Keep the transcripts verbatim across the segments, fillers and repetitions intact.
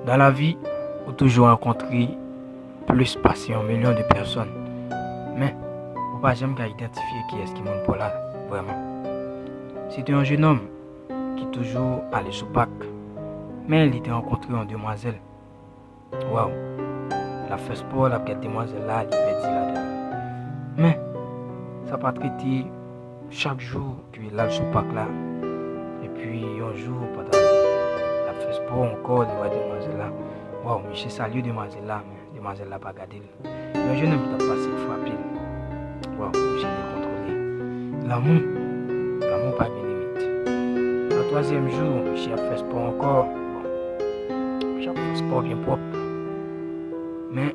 Dan lavi, ou toujou rankontre plis pase yon milyon de pèsòn. Men, ou pa janm ka idantifye kiyès ki moun pa w la vrèman. Se te yon jenòm ki toujou ale sou pak. Men li te rankontre yon demwazèl. Waw! L ap fè spò, l ap gad demwazèl la, li pèdi ladan l. Men, sa pa t rete chak jou ke l al sou pak la. Epi, yon jou, pandan l ap fè spò ankò, li wè demwazèl la. Waw, misye salye demwazèl la, men demwazèl la pa gade l. Yon jenòm ki t ap pase frape l. Waw, misye dekontwole. Lanmou, lanmou pa gen limit. Nan twazyèm jou, misye ap fè spò ankò. Bon, misye ap fè spò byen pwòp. Men,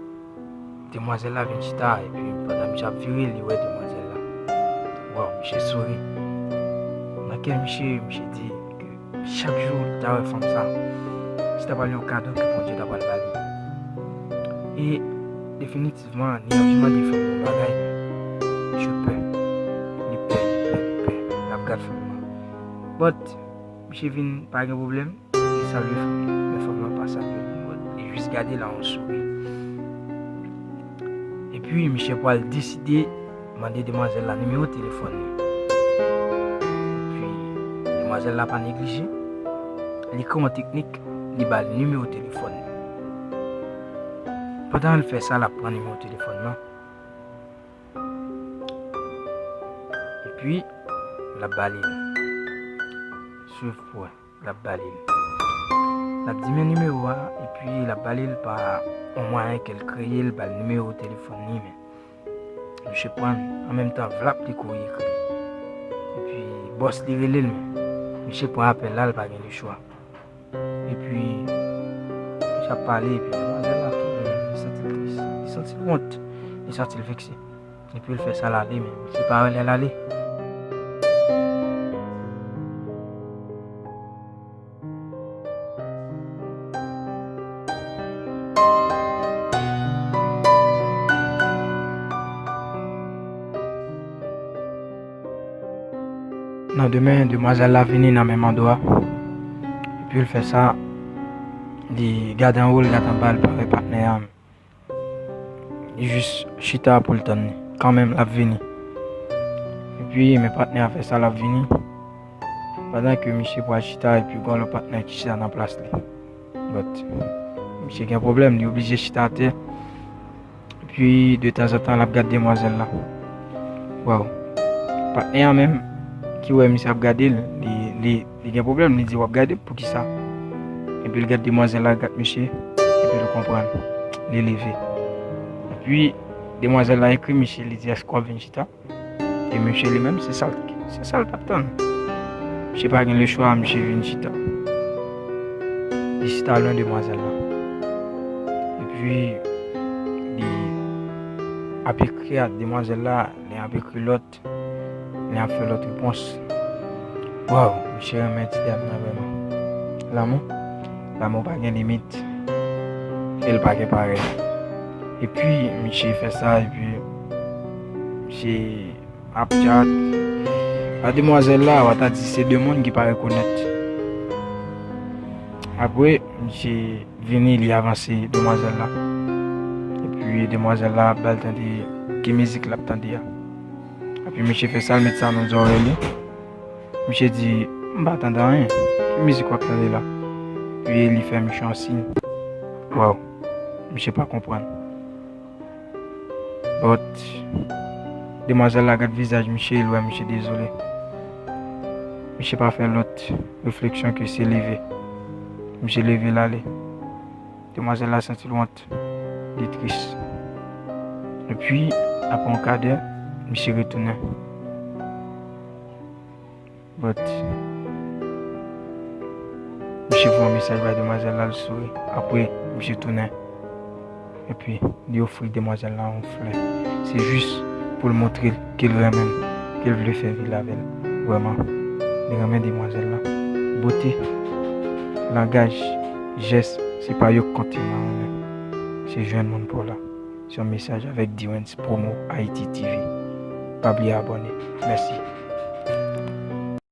demwazèl la vin chita, epi pandan misye ap vire, li wè demwazèl la. Waw, misye souri. Nan kè misye, misye di ke chak jou li ta wè fanm sa, se ta pral yon kado ke Bondye ta pral ba li. E definitivman, li anvi mande fanm nan yon bagay. Misye pè. Li pè, li pè, li pè. L ap gad fanm nan. But, misye vin pa gen pwoblèm, li salye fanm nan. Men fanm nan pa salye li. But, li jis gade l ak yon souri. Epi, misye pral deside mande demwazèl la nimewo telefòn li. Epi, demwazèl la pa neglije. Li kreye yon teknik, li ba l nimewo telefòn li. Pandan l fè sa, l ap pran nimewo telefòn nan. Epi, l ap ba li l. Swiv pou wè. L ap ba li l. L ap di men nimewo a, epi l ap ba li l pa yon mwayen ke l kreye, l ba l nimewo telefòn li, men misye pran l, an menm tan, vlap, li kouri ekri. Epi, bòs li rele l, men misye pran apèl la, l pa gen lechwa. Epi, misye ap pale, epi demwazèl la tou, li santi l tris, li santi l wont, li santi l vekse. Epi l fè sa l ale, men misye pa wè lè l ale. Nan demen, demwazèl la vini nan menm andwa. Epi l fè sa, li gade anwo, l gade anba, l pa wè patnè a. Li jis chita pou l tann li. Kanmenm, l ap vini. Epi, men patnè a fè sa, l ap vini. Pandan ke misye pral chita, epi gon lòt patnè ki chita nan plas li. But, misye gen pwoblèm, li oblije chita atè. Epi, de tanzantan, l ap gad demwazèl la. Waw. Patnè a menm, ki wè misye ap gade l, li, li, li gen pwoblèm, li di, "W ap gade m poukisa?" Epi l gad demwazèl la, gad misye, epi l konprann. Li leve. Epi, demwazèl la ekri misye, li di, "Èske w ap vin chita?" E misye li menm, se sa l, se sa l t ap tann. Misye pa gen lechwa, misye vin chita. Li chita lwen demwazèl la. Epi, li ap ekri ak demwazèl la, li ap ekri lòt. Li ap fè lòt repons. Waw, misye renmen ti dam nan vrèman. Lanmou, lanmou pa gen limit. E l pa gen parèy. Epi, misye fè sa, epi misye ap chat. A demwazèl la, w a ta di se de moun ki pa rekonèt. Apre, misye vini, li avanse demwazèl la. Epi demwazèl la ap ba l tande ki mizik l ap tande a. Epi misye fè sa, l met sa nan zòrèy li. Misye di, "M pa tande anyen. Ki mizik w ap tande la?" Epi li fè misye yon siy. Waw. Misye pa konprann. But, demwazèl la gad vizaj misye, li wè misye dezole. Misye pa fè lòt refleksyon ke se leve. Misye leve l ale. Demwazèl la santi l wont, li tris. Epi, apre yon kadè, misye retounen. But, misye voye yon mesaj bay demwazèl la, l souri. Apre, misye tounen. Epi, li ofri demwazèl la yon flè. Se jis pou l montre l ke l renmen l, ke l vle fè vi l avè l. Vrèman, li renmen demwazèl la. Bote, langaj, jès, se pa yo k konte nan renmen. Se jwenn moun pa w la. Se yon mesaj avèk Dewens Promo Haiti T V. Pa bliye abòne. Mèsi.